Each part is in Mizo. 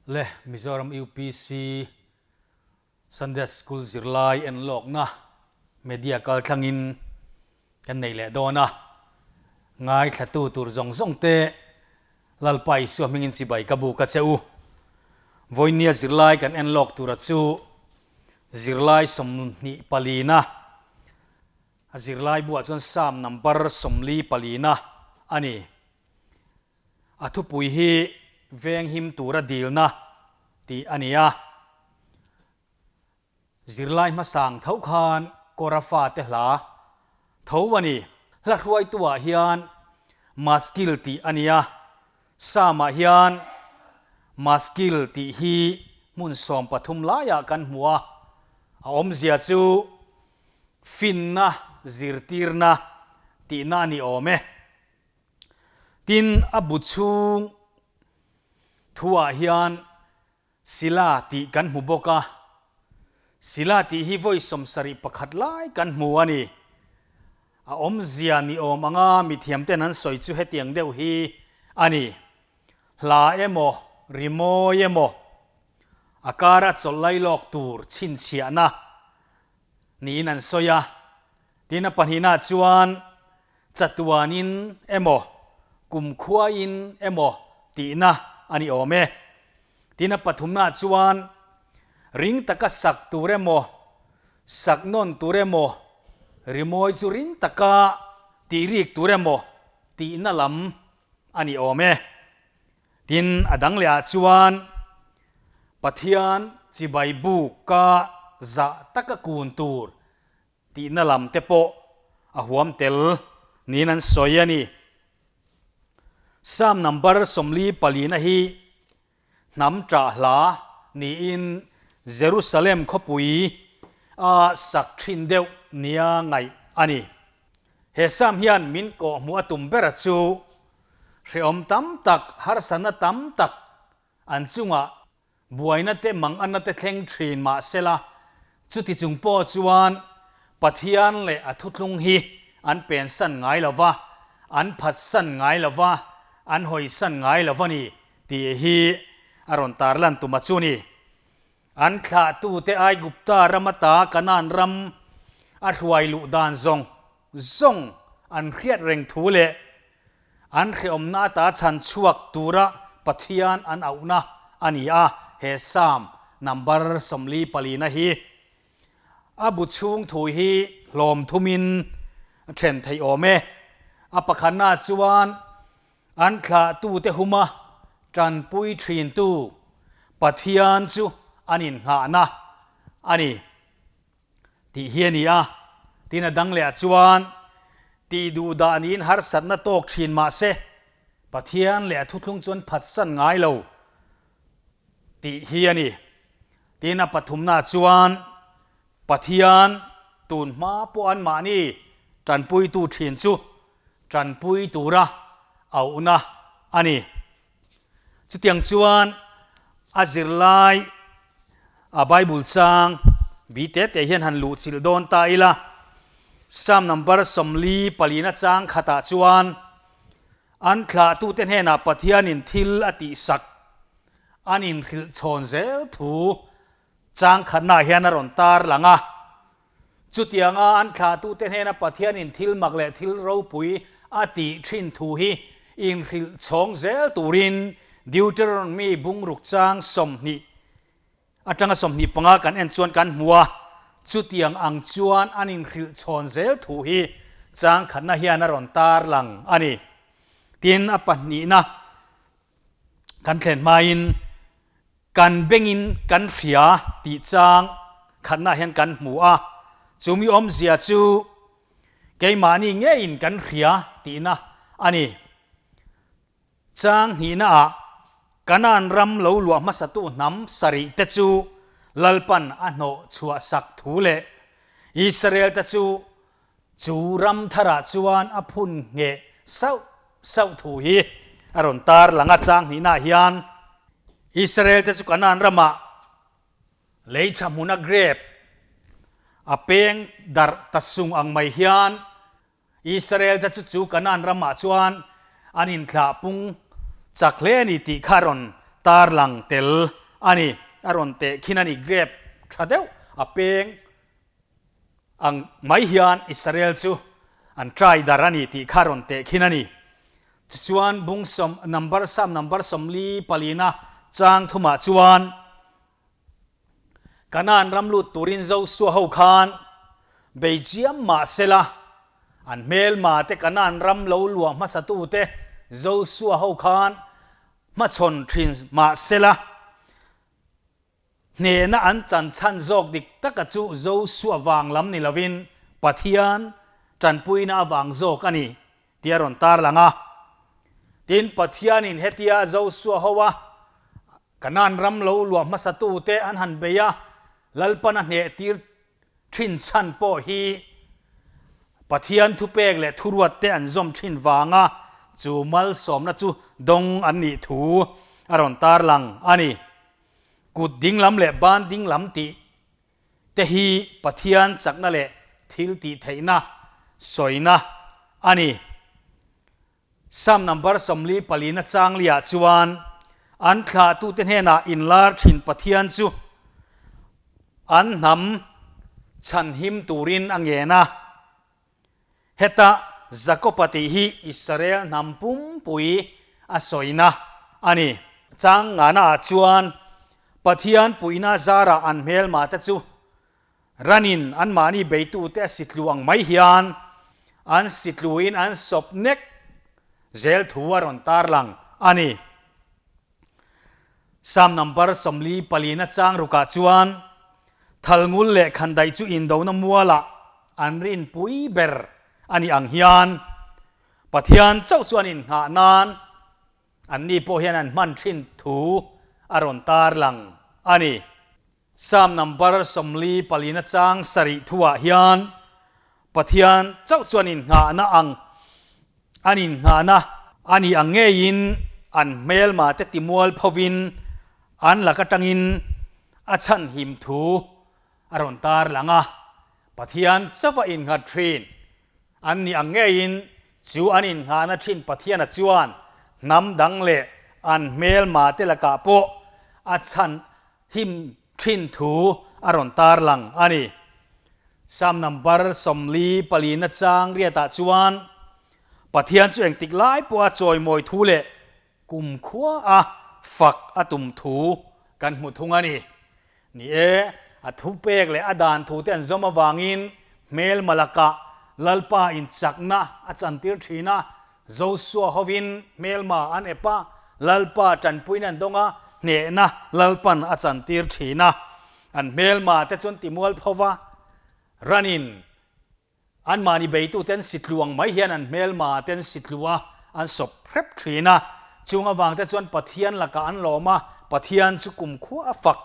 Le Mizoram UPC Sunday School zirlai enlawkna media kalthlangin kan nei leh dawn a, ngaithlatu tur zawng zawng te Lalpa Isua hmingin chibai ka buk a che u. Vawinia zirlai kan enlawk tura chu zirlai 24na a zirlai buah chuan Psalm number 44na a ni. A thupui hi venghim tura dilna tih a ni a. Zirlai hmasang tho khan Kora fate hla tho a ni. Hla hruaituah hian Maskil tih a ni a. Psalm-ah hian Maskil tih hi hmun 13 laiah kan hmu a. A awmzia chu finna zirtirna tihna a ni awm e. Tin, a bu chhung thuah hian Sila tih kan hmu bawk a, Sila tih hi vawi 71 lai kan hmu a ni. A awmzia ni awm anga mithiamten an sawi chu hetiang deuh hi a ni. Hla emaw, rimawi emaw, a kara chawlh lailawk tur chhinchhiahna niin an sawi a. Tin, a pahnihnaah chuan Chatuanin emaw, kumkhuain emaw tihna a ni awm e. Tin a pathumnaah chuan ring taka sak tur emaw, sak nawn tur emaw, rimawi chu ring taka tih rik tur emaw tihna lam a ni awm e. Tin a dang lehah chuan Pathian chibai buka zah taka kun tur Tihna lam te pawh a huam tel niin an sawi a ni. Psalm number 44 na hi hnam ṭah hla niin Jerusalem khawpui a sak ṭhin deuh nia ngaih a ni. He Psalm hian min kawhhmuh a tum ber chu hrehawm tam tak, harsatna tam tak an chungah Buaina te manganna te thleng thin mahsela, chuti chung pawh chuan Pathian leh a thuthlung hi an pensan ngai lo va, an phatsan ngai lo va, an hawisan ngai lo va ni tih hi a rawn tarlan tum a chu ni. An thlahtute Aigupta ram ata Kanaan ram a hruai luh dan zawng zawng an hriat reng thu leh An hrehawmna ata chhan chhuak tura Pathian an auhna a ni a, he Psalm number 44 na hi a bu chhung thu hi hlawm thumin a then theih awm e. A pakhatna chuan an thlahtute huma tanpui thintu Pathian chu an innghahna a ni. Tih hi a ni a, tin a dang leh ah chuan tih duh dah niin harsatna tawk thin mah se Pathian leh a thuthlung chuan phatsan ngai lo tih hi a ni. Tin a pathumna chuan Pathian tun hma pawh anmahni tanpuitu thin chu tanpui tura auhna a ni. Chutiang chuan a zirlai a Bible chang bi te te hian han luh chilh dawn ta ila, Psalm number 44 na chang khatah chuan an thlahtute hnenah Pathianin thil a tihsak an inhrilh chhawn zel thu chang khatnaah hian a rawn tar lang a. Chutianga an thlahtute hnena Pathianin thil mak leh thil ropui a tih thin thu hi inhrilh chhawng zel turin Deuteronomy bungruk chang 20 atanga 25 kan en chuan kan hmu a, chutiang ang chuan an inhrilh chhawn zel thu hi chang khatna hian a rawn tar lang a ni. Tin, a pahnihna kan thlen hmain kan bengin kan hria tih chang khatna hian kan hmu a, chumi awmzia chu keimahni ngeiin kan hria tihna a ni. Chang hnihnaah Kanaan ram lo luah hmasatu hnam sarih te chu Lalpan a hnawh chhuah sak thu leh Israel te chu Chu ram tharah chuan a phun ngheh sauh sauh thu hi a rawn tar lang a, chang hnihnaah hian Israel te chu Kanaan ramah lei tha hmuna grep a peng darh ta sung ang mai hian Israel te chu chu Kanaan ramah chuan an inthlah pung chak hle a ni tih kha a rawn. tarlang tel a ni. A rawn teh khin a ni. Grape tha deuh a peng ang mai hian Israel chu an try dar a ni tih kha rawn teh khin a ni. Tichuan bung sawm number Psalm number 40 palina chang thumah chuan Kanaan ram lut turin Josua ho khan bei chiam mah sela, an hmelma te Kanaan ram lo luah hmasatu te Josua ho khan hmachhawn thin mah sela, hnehna an chan chhan zawk dik taka chu Josua vang lam ni lovin Pathian tanpuina avang zawk a ni tih a rawn tarlang a. Tin, Pathianin hetia Josua ho a Kanaan ram lo luah hmasatute an han bei a, Lalpan a hneh tir thin chhan pawh hi Pathian thupek leh thuruatte an zawm thin vanga chu malsawmna chu dawng an nih thu a rawn tarlang a ni. Kut dinglam leh ban dinglam tih te hi Pathian chakna leh thil tih theihna sawina a ni. Psalm number 44 na changliah chuan an thlahtute hnenah inlar thin Pathian chu an hnam chhanhim turin a ngen a. Heta Jakob-a tih hi Israel hnam pumpui a sawina a ni. Chang ngana ah chuan Pathian puihna zarah an hmelmate chu Ranin anmahni beitute a sitlu ang mai hian an sitluin an sawp nek zel thu a rawn tarlang a ni. Psalm number 44 na chang rukah chuan Thalngul leh Khandaih chu indona mualah an rinpui ber a nih ang hian Pathian chauh chuan innghah nan anni pawh hian an hman thin thu a rawn tarlang a ni. Psalm number 44 na chang sarih thuah hian Pathian chauh chuan innghahna ang an innghahna a nih ang ngeiin an hmelma te timual phovin an lak atangin a chhanhim thu a rawn tarlang a. Pathian chauha innghat thin An nih ang ngeiin chu an innghahna thin Pathiana chuan hnam dang leh an hmelma te lakah pawh a chhan him thin thu a rawn tarlang a ni. Psalm number 44 na chang riatah chuan Pathian chu engtik lai pawha chawimawi thu leh Kumkhua a fak a tum thu kan hmu thung a ni. Ni e, a thupek leh a dan thute an zawm avangin hmelma lakah Lalpa in chakna a chantir thin a, Josua hovin hmelma an ep a, Lalpa tanpuina an dawng a, hnehna Lalpan a chantir thin a. An hmelma te chuan timual pho va, ranin Anmahni beitute an sitlu ang mai hian an hmelma te an sitlu a, an sawp hrep thin a. Chung avangte chuan Pathian lakah an lawm a, Pathian chu kumkhua a fak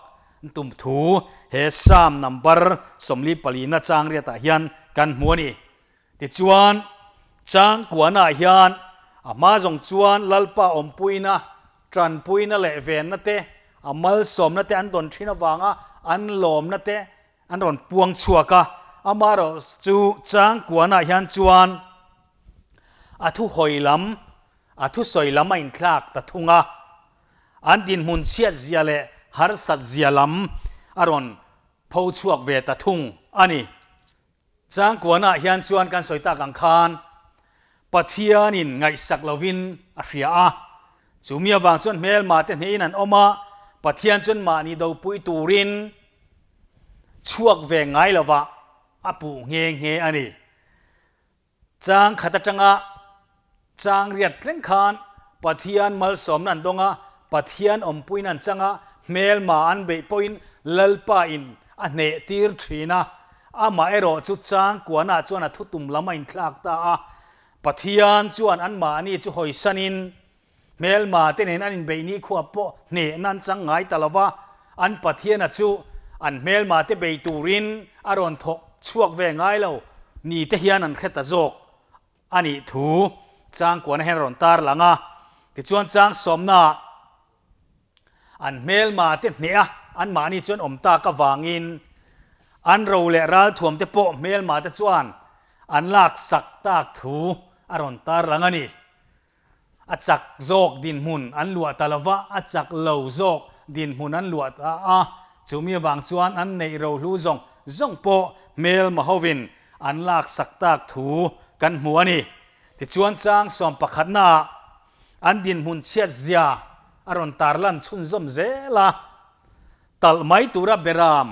tum thu he Psalm number 44 na chang riatah hian kan hmu a ni. Tichuan, chang kuanah hian a hma zawng chuan Lalpa awmpuina, tanpuina leh venna te, a malsawmna te an dawn thin avanga an lawmna te, An rawn puang chhuak a, amaherawh chu chang kuanah hian chuan a thu hawi lam, a thusawi lam a inthlak ta thung a, an dinhmun chhiat zia leh harsat zia lam a rawn pho chhuak ve ta thung a ni. Chang kuanah hian chuan kan sawi tak ang khan Pathianin ngaihsak lovin a hria a, chumi avang chuan hmelma te hnehin an awm a, Pathian chuan mahni dopui turin chhuak ve ngai lova a puh nghe nghe a ni. Chang khat atanga chang riat reng khan Pathian malsawmna an dawng a, Pathian awmpuiin an chang a, hmelma an beih pawhin Lalpa in a hneh tir thin a, amah erawh chu chang kuanah chuan a thutum lam a inthlak ta a, Pathian chuan anmahni chu hawisanin Hmelma te nen an inbeih ni khuap pawh hnehna an chang ngai ta lo va, an Pathiana chu an hmelma te bei turin a rawn thawk chhuak ve ngai lo ni te hian an hre ta zawk a nih thu changkuana hian a rawn tar lang a. Tichuan chang sawmnaah an hmelma te hneh a, anmahni chuan awm tak avangin an ro leh ralthuam te pawh hmelma te chuan an laksak tak thu a rawn tar lang a ni. A chak zawk dinhmun an luah ta lova, a chak lo zawk dinhmun an luah ta a, chumi avang chuan an neih rohlu zawng zawng pawh hmelma hovin an laksak tak thu kan hmu a ni. Tichuan chang sawmpakhatnaah an dinhmun chhiat zia a rawn tarlan chhunzawm zel a, talh mai tura beram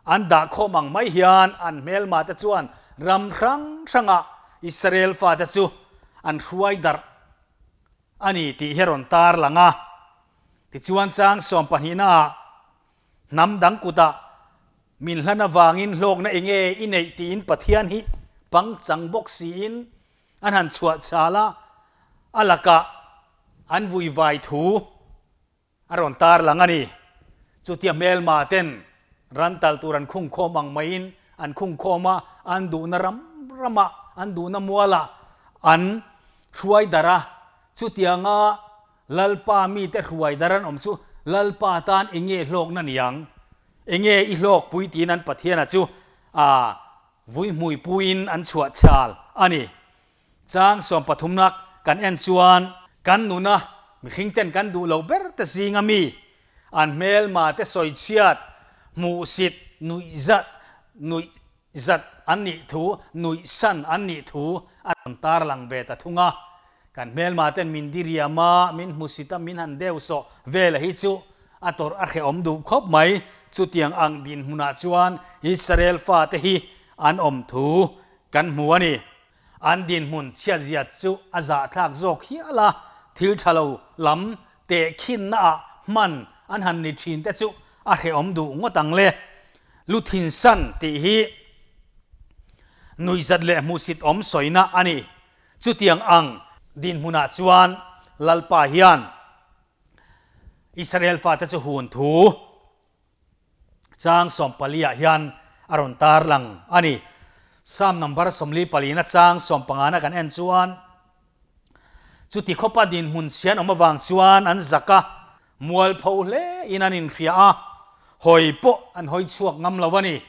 An dah khawm ang mai hian an hmelma te chuan ram hrang hrangah Israel fate chu an hruai darh a ni tih hi a rawn tar lang a. Tichuan chang sawmpahnihnaah hnam dang kutah min hlan avangin hlawkna enge i neih tiin Pathian hi pangchang bawk siin an han chhuah chhal a, a lakah an vuivai thu A rawn tar lang a ni. Chutia hmelma ten ran tal tur an khung khawm ang maiin an khung khawm a, an duhna ram ramah, an duhna mualah an hruai darh a. Chutianga Lalpa mite hruai darh an awm chu Lalpa tan enge hlawkna niang? Enge i hlawkpui tiin an Pathiana chu a vuihmui puiin an chhuah chhal a ni. Chang sawmpathumnak kan en chuan kan nuna mihring ten kan duh lo ber te zinga mi an hmelma te sawi chhiat, hmuhsit, nuihzat, nuihzat an nih thu, nuihsan an nih thu a rawn tarlang ve ta thung a. Kan hmelma ten min diriam a, min hmusit a, min han deuh sawh vel a hi chu a tawrh a hrehawm duh khawp mai. Chutiang ang dinhmunah chuan Israel fate hi an awm thu kan hmu a ni. An dinhmun chhiatziat chu a zahthlak zawk hial a, thil tha lo lam tehkhinnaah hman an han ni thin te chu a hrehawm duh ngawt ang le. Lu thinsan tih hi nuihzat leh hmuhsit awm sawina a ni. Chutiang ang dinhmunah chuan Lalpa hian Israel fate chu hun thu Chang sawmpaliah hian a rawn tarlang a ni. Psalm number 44 na chang sawmpangana kan en chuan, Chuti khawpa dinhmun chhian awm avang chuan an zak a, mualpho hle in an inhria a, hawi pawh an hawi chhuak ngam lo a ni.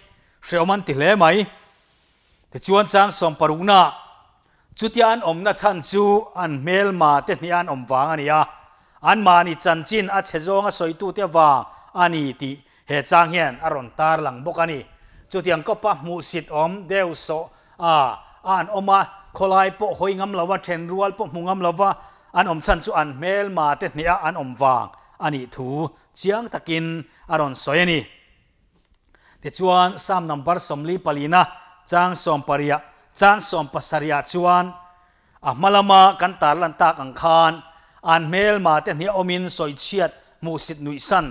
Hreawm an ti hle mai. Tichuan chang sawmparukna Chutia an awmna chhan chu an hmelma te hnih an awm vang a ni a, anmahni chanchin a chhe zawnga sawitute vang a ni tih he chang hian a rawn tarlang bawk a ni. Chutiang kawpa hmuhsit awm deuh sawh a a an awm a, khawlai pawh hawi ngam lova, then rual pawh hmu ngam lova an awm chhan chu an hmelma te hnih a an awm vang a nih thu chiang takin a rawn sawi a ni. Tichuan, Psalm number 44-na chang sawmpariah chang sawmpasarihah chuan a hma lama kan tarlan tak ang khan an hmelma te hniah awmin sawichhiat hmuhsit nuihsan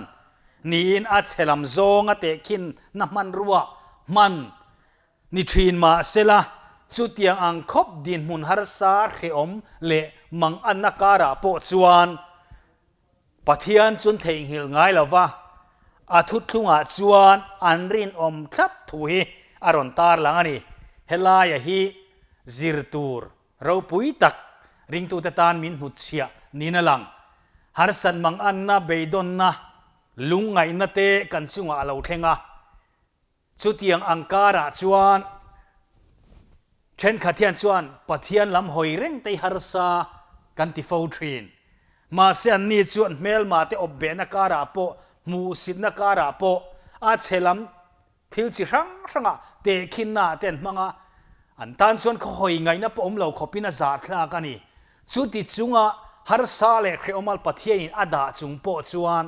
niin a chhe lam zawnga tehkhin na hmanrua hman ni thin mah sela chutiang ang khawp dinhmun harsa hrehawm leh manganna karah pawh chuan Pathian chun theihnghilh ngai lo va, a thuthlungah chuan an rinawm tlat thu hi a rawn tarlang a ni. Helaia hi zir tur ropui tak ringtute tan min hnutchhiah niin a lang. Harsat manganna, beidawnna, lungngaihna te kan chungah a lo thleng a. Chutiang ang karah chuan thenkhat hian chuan Pathian lam hawi reng te hi harsa kan ti fo thin. Mahse anni chuan hmelma te awp behna karah pawh, hmuhsitna karah pawh a chhe lam thil chi hrang hrangah tehkhinna ah te an hmang a, an tan chuan khaw hawi ngaihna pawh awm lo khawpin a zahthlak a ni. Chuti chunga harsa leh hrehawmal Pathianin a dah chung pawh chuan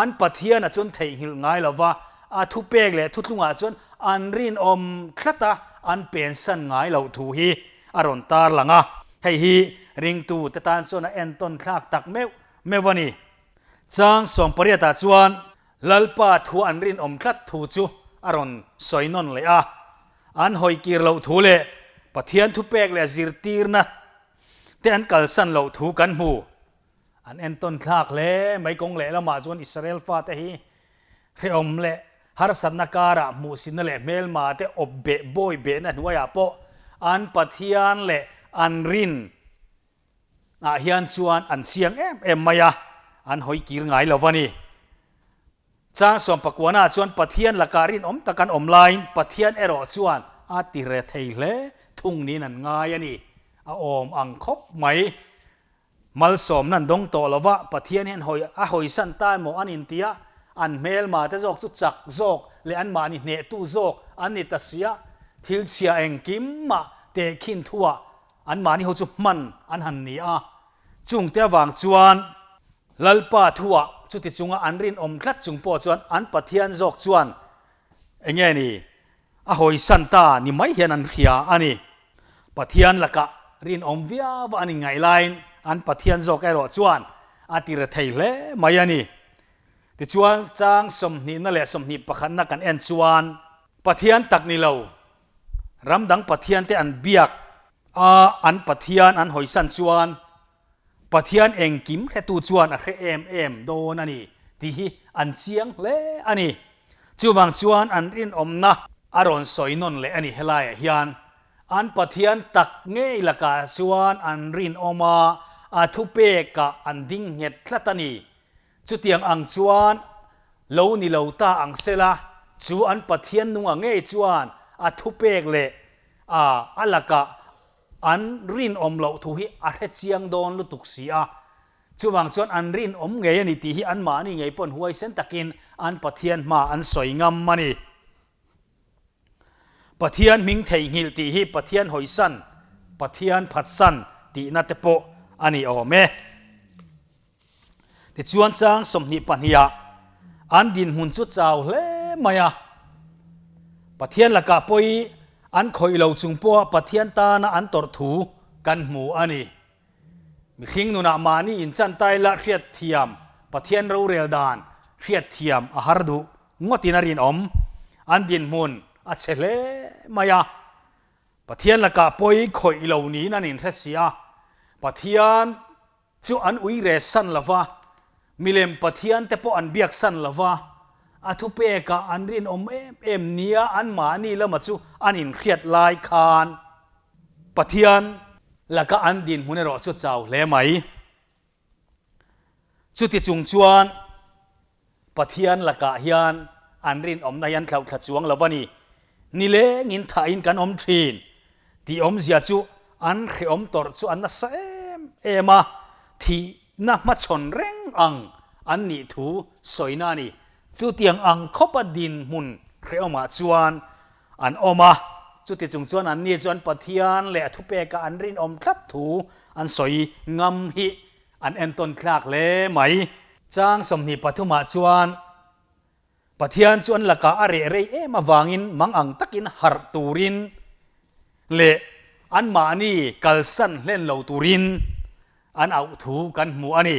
An Pathiana chuan theihnghilh ngai lo va, a thupek leh thuthlungah chuan an rinawm tlat a, an pensan ngai loh thu hi a rawn tarlang a. Hei hi ringtute tan chuan a entawn thlak tak meuh meuh a ni. Chang sawmpariatah chuan Lalpa thu an rinawm tlat thu chu a rawn sawi nawn leh a, an hawikir loh thu leh Pathian thupek leh zirtirna te an kalsan loh thu kan hmu. An entawn thlak hle mai kawng leh lamah chuan Israel fate hi hrehawm leh harsatna karah hmuhsitna leh hmelma te awp beh bawi behna hnuaiah pawh an Pathian leh an rin ah hian chuan an chiang em em mai a, an hawi kir ngai lo va ni. Chang sawmpakuana chuan Pathian lakah rinawm tak an awm laiin Pathian erawh chuan a ti re thei hle thung niin an ngai a ni. A awm ang khawp mai. Malsawmna an dawng tawh lo va, Pathian hian hawi a hawisan ta emaw an inti a, an hmelma te zawk chu chak zawk leh anmahni hnehtu zawk an ni ta si a, thil chhia engkim mah tehkhin thuah anmahni ho chu hman an han ni a. Chungte avang chuan Lalpa thuah chuti chunga an rinawm tlat chung pawh chuan an Pathian zawk chuan enge ni A hawisan ta ni mai hian an hria a ni. Pathian lakah rinawm viau an inngaih laiin an Pathian zawk erawh chuan a ti rethei hle mai a ni. Tichuan chang sawmhnihna leh 21 pakhatna kan en chuan Pathian tak ni lo, ram dang Pathiante an biak a, an Pathian an hawisan chuan Pathian engkim hretu chuan a hre em em dawn a ni tih hi an chiang hle a ni. Chuvang chuan an rinawmna a rawn sawi nawn leh a ni helaiah hian. An Pathian tak ngei lakah chuan an rinawm a, a thupekah an ding nghet tlat a ni. Chutiang ang chuan lo ni lo ta ang sela, chu an Pathian nunga ngei chuan a thupek leh a a lakah An rinawm loh thu hi a hre chiang dawn lutuk si a, chuvang chuan an rinawm ngei a ni tih hi anmahni ngei pawn huaisen takin an Pathian hma an sawi ngam a ni. Pathian hming theihnghilh tih hi Pathian hawisan, Pathian phatsan tihna te pawh a ni awm e. Tichuan chang 22 ah an dinhmun chu chau hle mai a. Pathian lakah pawi an khawih lo chung pawha Pathian tana an tawrh thu kan hmu a ni. Mihring nunah mahni inchantai la hriatthiam Pathian rorel dan hriatthiam a har duh ngawtin a rinawm. An dinhmun a chhe hle mai a. Pathian lakah pawi khawih lo niin an inhre si a. Pathian Chu an ui re san lo va, milem pathiante pawh an biak san lo va, a thupekah an rinawm em em nia anmahni lama chu an inhriat lai khan Pathian laka an dinhmun erawh chu chau hle mai. Chuti chung chuan Pathian lakah hian an rinawmna hi an thlauhthla chuang lo a ni. Nilengin thahin kan awm thin tih awmzia chu an hrehawm tawrh chu an nasa em em a, thihna hmachhawn reng ang an nih thu sawina a ni. Chutiang ang khawpa dinhmun hrehawmah chuan an awm a, chuti chung chuan anni chuan Pathian leh a thupekah an rinawm tlat thu an sawi ngam hi An entawn thlak hle mai. Chang 23 ah chuan Pathian chu an lakah a reh rei em avangin mang ang takin harh turin leh anmahni kalsan hlen lo turin an auh thu kan hmu a ni.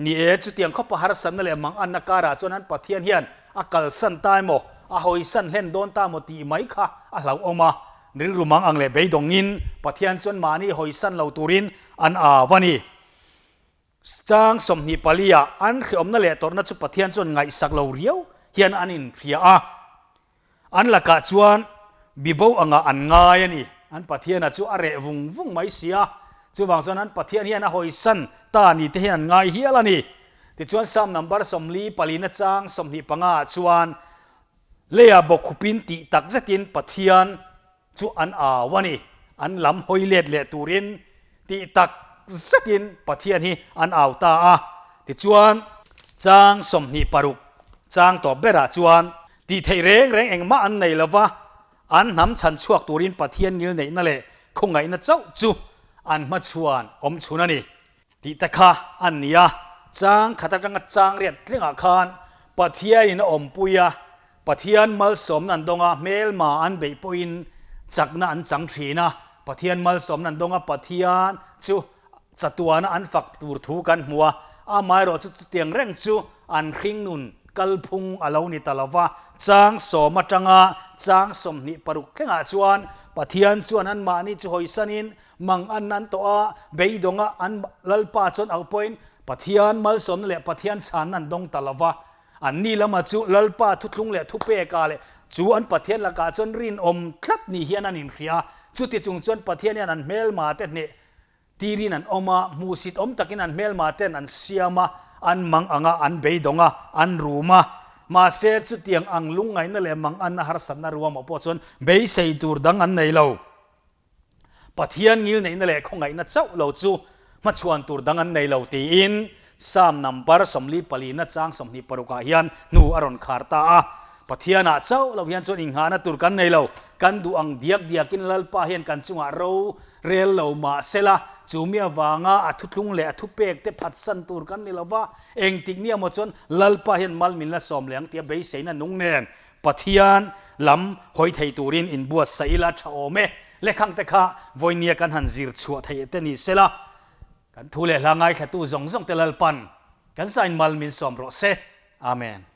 Ni e, chutiang khawpa harsatna leh mang anna karah chuan an Pathian hian a kalsan ta emaw, a hawisan hlen dawn ta emaw tih mai kha a hlauhawm a. Rilru mang ang leh beidawngin Pathian chuan mahni hawisan lo turin an au a ni. Chang 24 ah an hreawmna leh tawrhna chu Pathian chuan ngaihsak lo riau hian an inhria a. An lakah chuan bibo angah an ngai a ni. An Pathiana chu a reh vung vung mai si a, chuvang chuan an Pathian hian a hawisan ta ni te hian an ngai hial a ni. Tichuan Psalm number 44 na chang 25 ah chuan Leiah bawkkhupin tih tak zetin Pathian chu an au a ni. An lam hawi let leh turin tih tak zetin Pathian hi an au ta a. Tichuan, chang 26 chang tawp berah chuan tih theih reng reng engmah an nei lo va, an hnam chhan chhuak turin Pathian ngilneihna leh khawngaihna chauh chu an hmachhuan awm chhun a ni. Tih te kha an ni a, chang khat atanga chang riat tlengah khan Pathianin a awmpui a, Pathian malsawmna an dawng a, hmelma an beih pawhin chakna an chang thin a, Pathian malsawmna an dawng a, Pathian chu chatuana an fak tur thu kan hmu a, amaherawh chu chutiang reng chu an hringnun kalphung a lo ni ta lo va, chang 10 atanga chang 26 thlengah chuan Pathian chuan anmahni chu hawisanin Mang an an tawh a, beidawng a an Lalpa chuan auh pawhin Pathian malsawmna leh Pathian chhanna an dawng ta lo va. Anni lama chu Lalpa thuthlung leh thupeka leh chu an Pathian lakah chuan rinawm tlat ni hian an inhria a. Chuti chung chuan Pathian hian an hmelma te hneh tirin an awm a, hmuhsit awm takin an hmelma ten an siam a, an mang ang a, an beidawng a, an rum a. Mahse, chutiang ang lungngaihna leh mang anna harsatna ruamah pawh chuan beisei tur dang an nei lo. Pathian ngilneihna leh khawngaihna chauh lo chu Hmachhuan tur dang an nei lo tiin Psalm number 44 na chang 26 ah hian hnu a rawn khar ta a. Pathianah chauh lo hian chuan inghahna tur kan nei lo. Kan duh ang diak diakin Lalpa hian kan chungah ro rel lo mah sela, chu mi avanga a thuthlung leh a thupek te phatsan tur kan ni lo va, engtik nia maw chuan Lalpa hian mal min la sawm leh ang tia beiseina nung nen Pathian lam hawi thei turin inbuatsaih ila tha awm e. Lekhang te kha vawinia kan han zir chhuah theih te ni sela, kan thu leh hla ngaithlatu zawng zawng te Lalpan kan sain mal min sawm rawh se. Amen.